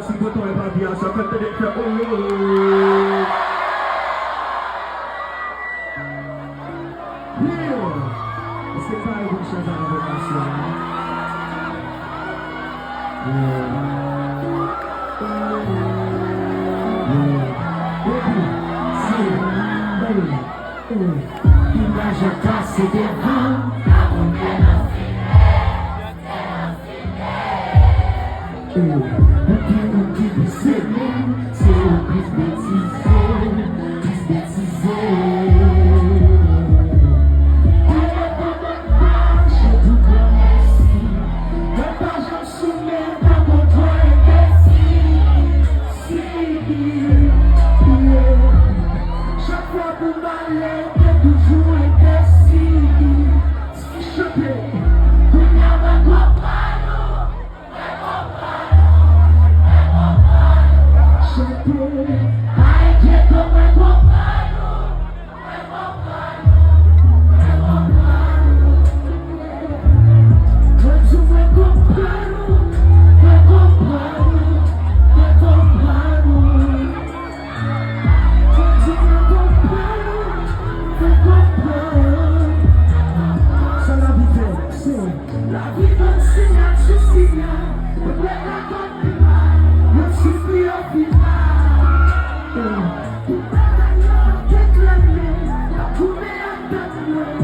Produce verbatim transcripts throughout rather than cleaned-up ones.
Si tonton e papi a sa, fè tande fè oh. Yeah. Èske m pare pou m chante avèk nasyon an? Yeah. Yeah. Epi, se, hey, hey. Imaj an kase devan. Pou ki moun ki pise moun, se yo plis betize, plis betize. Kòman, kòman, mache tou granmèsi. Mwen pa janm sou men, pa kontwòl enbesil. Si, yeah. Chak fwa pou m ale, te toujou enbesil. Chante. Kounye a mwen konprann ou. Chante. Pa enkyete w, mwen konprann ou. Mwen di w mwen konprann ou, mwen konprann ou, mwen konprann ou. Mwen di w mwen konprann ou, mwen konprann ou. Sa lavi fè, se lavi ban m siyal sou siyal. Mwen la konn yo sou pi yo final. Pou batay la deklare, pa tounen ak dat mwen.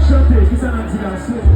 Chante, kisa n ap di la, se